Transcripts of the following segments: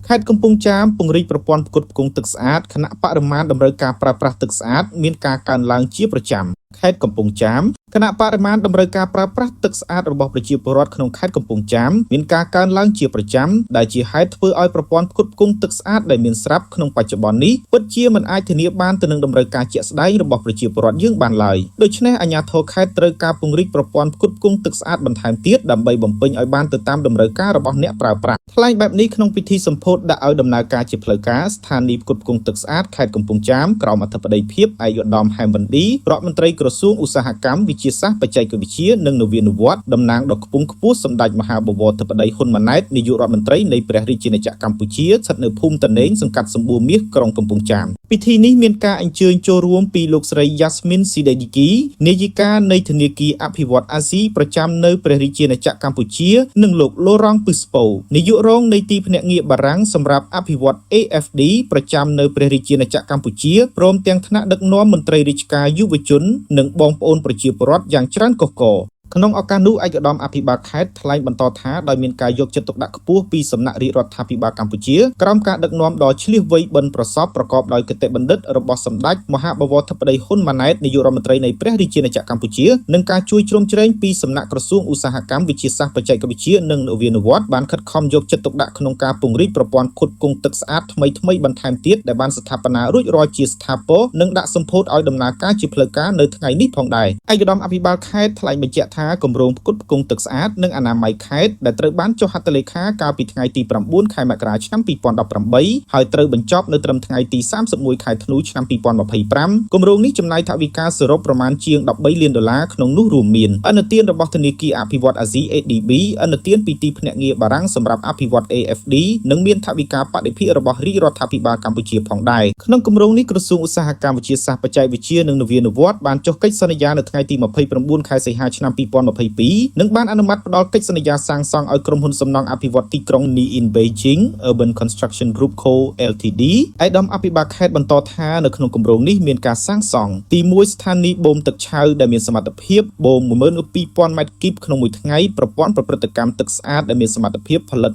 ខេត្តកំពង់ចាមពង្រីកប្រព័ន្ធផ្គត់ផ្គង់ទឹកស្អាតខណៈបរិមាណតម្រូវការប្រើប្រាស់ទឹកស្អាតមានការកើនឡើងជាប្រចាំខេត្តកំពង់ចាមខណៈបរិមាណតម្រូវការប្រើប្រាស់ទឹកស្អាតរបស់ប្រជាពលរដ្ឋក្នុងខេត្តកំពង់ចាមមានការកើនឡើងជាប្រចាំដែលជាហេតុធ្វើឲ្យប្រព័ន្ធផ្គត់ផ្គង់ទឹកស្អាតដែលមានស្រាប់ក្នុងបច្ចុប្បន្ននេះពិតជាមិនអាចធានាបានទៅនឹងតម្រូវការជាក់ស្ដែងរបស់ប្រជាពលរដ្ឋយើងបានឡើយដូច្នេះអាជ្ញាធរខេត្តត្រូវការពង្រីកប្រព័ន្ធផ្គត់ផ្គង់ទឹកស្អាតបន្ថែមទៀតដើម្បីបំពេញឲ្យបានទៅតាមតម្រូវការរបស់អ្នកប្រើប្រាស់ថ្លែងបែបនេះក្នុងពិធីសម្ពោធដាក់ឲ្យដំណើរការជាផ្លូវការស្ថានីយ៍ផ្គត់ផ្គង់ទឹកស្អាតខេត្តកំពង់ចាមក្រោមអធិបតីភាពឯកឧត្តមហែមវណ្ឌីរដ្ឋមន្ត្រីក្រសួងឧស្សាហកម្មវិទ្យាសាស្ត្របច្ចេកវិទ្យានិងនវានុវត្តន៍តំណាងដ៏ខ្ពង់ខ្ពស់សម្ដេចមហាបវរធិបតីហ៊ុនម៉ាណែតនាយករដ្ឋមន្ត្រីនៃព្រះរាជាណាចក្រកម្ពុជាស្ថិតនៅភូមិតាណេងសង្កាត់សម្បួរមាសក្រុងកំពង់ចាមពិធីនេះមានការអញ្ជើញចូលរួមពីលោកស្រីយ៉ាស្មីនស៊ីដេឌីគីនាយិកានៃធនាគារអភិវឌ្ឍន៍អាស៊ីប្រចាំនៅព្រះរាជាណាចក្រកម្ពុជានិងលោកឡូរ៉ង់ពឹស្ប៉ូនាយករងនៃទីភ្នាក់ងារបារាំងសម្រាប់អភិវឌ្ឍន៍ AFD ប្រចាំនៅព្រះរាជាណាចក្រកម្ពុជាព្រមទាំងថ្នាក់ដឹកនាំមន្ត្រីរាជការយុវជននិងបងប្អូនប្រជាពលរដ្ឋយ៉ាងច្រើនកុះករក្នុងឱកាសនោះឯកឧត្តមអភិបាលខេត្តថ្លែងបន្តថាដោយមានការយកចិត្តទុកដាក់ខ្ពស់ពីសំណាក់រាជរដ្ឋាភិបាលកម្ពុជាក្រោមការដឹកនាំដ៏ឈ្លាសវៃបិណ្ឌប្រសពប្រកបដោយគតិបណ្ឌិតរបស់សម្ដេចមហាបវរធិបតីហ៊ុនម៉ាណែតនាយករដ្ឋមន្ត្រីនៃព្រះរាជាណាចក្រកម្ពុជានិងការជួយជ្រោមជ្រែងពីសំណាក់ក្រសួងឧស្សាហកម្មវិទ្យាសាស្ត្របច្ចេកវិទ្យានិងនវានុវត្តន៍បានខិតខំយកចិត្តទុកដាក់ក្នុងការពង្រីកប្រព័ន្ធផ្គត់ផ្គង់ទឹកស្អាតថ្មីៗបន្ថែមទៀតដែលបានស្ថាបនារួចរាល់ជាស្ថាពរនិងដាក់សម្ពោធឲ្យដំណើរការជាផ្លូវការនៅថ្ងៃនេះផងដែរឯកឧត្តមអភិបាលខេត្តថ្លែងបញ្ជាក់ថាគម្រោងផ្គត់ផ្គង់ទឹកស្អាតនិងអនាម័យខេត្តដែលត្រូវបានចុះហត្ថលេខាកាលពីថ្ងៃទី9ខែមករាឆ្នាំ2018ហើយត្រូវបញ្ចប់នៅត្រឹមថ្ងៃទី31ខែធ្នូឆ្នាំ2025គម្រោងនេះចំណាយថវិកាសរុបប្រមាណជាង13លានដុល្លារក្នុងនោះរួមមានឥណទានរបស់ធនាគារអភិវឌ្ឍន៍អាស៊ី ADB ឥណទានពីទីភ្នាក់ងារបារាំងសម្រាប់អភិវឌ្ឍន៍ AFD និងមានថវិកាបដិភាគរបស់រាជរដ្ឋាភិបាលកម្ពុជាផងដែរក្នុងគម្រោងនេះក្រសួងឧស្សាហកម្មវិទ្យាសាស្ត្របច្ចេកវិទ្យានិងនវានុវត្តន៍បានចុះកិច្ចសន្យានៅថ្ងៃទី29ខែសីហាឆ្នាំ2022និងបានអនុម័តផ្ដល់កិច្ចសន្យាសាងសង់ឲ្យក្រុមហ៊ុនសំណង់អភិវឌ្ឍន៍ទីក្រុង Ni in Beijing Urban Construction Group Co Ltd ឯកឧត្តមអភិបាលខេត្តបន្តថានៅក្នុងគម្រោងនេះមានការសាងសង់ទី1ស្ថានីយ៍បូមទឹកឆៅដែលមានសមត្ថភាពបូម12,000ម៉ែត្រគីបក្នុងមួយថ្ងៃប្រព័ន្ធប្រព្រឹត្តកម្មទឹកស្អាតដែលមានសមត្ថភាពផលិត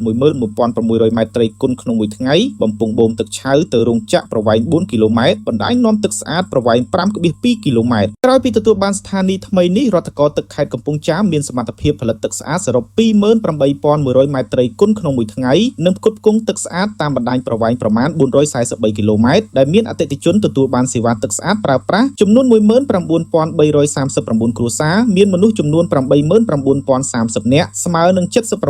11,600ម៉ែត្រត្រីគុណក្នុងមួយថ្ងៃបំពង់បូមទឹកឆៅទៅរោងចក្រប្រវែង4គីឡូម៉ែត្របណ្ដាញនាំទឹកស្អាតប្រវែង5.2គីឡូម៉ែត្រក្រោយពីទទួលបានស្ថានីយ៍ថ្មីនេះរដ្ឋកោទឹកខេត្តកំពង់ចាមមានសមត្ថភាពផលិតទឹកស្អាតសរុប28,100ម៉ែត្រត្រីគុណក្នុងមួយថ្ងៃនិងផ្គត់ផ្គង់ទឹកស្អាតតាមបណ្ដាញប្រវែងប្រមាណ443គីឡូម៉ែត្រដែលមានអតិថិជនទទួលបានសេវាទឹកស្អាតប្រើប្រាស់ចំនួន19,339គ្រួសារមានមនុស្សចំនួន89,030នាក់ស្មើនឹង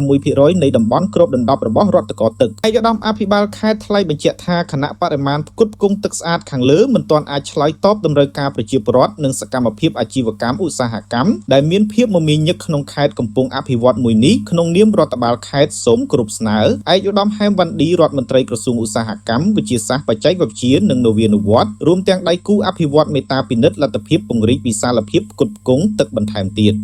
76%នៃតំបន់គ្របដណ្ដប់របស់រដ្ឋកោទឹកឯកឧត្តមអភិបាលខេត្តថ្លែងបញ្ជាក់ថាខណៈបរិមាណផ្គត់ផ្គង់ទឹកស្អាតខាងលើមិនទាន់អាចឆ្លើយតបតម្រូវការប្រជាពលរដ្ឋនិងសកម្មភាពអាជីវកម្មឧស្សាហកម្មដែលមានភាពមមាញឹកក្នុងខេត្តកំពុងអភិវឌ្ឍមួយនេះក្នុងនាមរដ្ឋបាលខេត្តសូមគោរពស្នើឯកឧត្តមហែមវ៉ាន់ឌីរដ្ឋមន្ត្រីក្រសួងឧស្សាហកម្មវិទ្យាសាស្ត្របច្ចេកវិទ្យានិងនវានុវត្តន៍រួមទាំងដៃគូអភិវឌ្ឍមេត្តាពិនិត្យលទ្ធភាពពង្រីកវិសាលភាពផ្គត់ផ្គង់ទឹកបន្ថែមទៀត។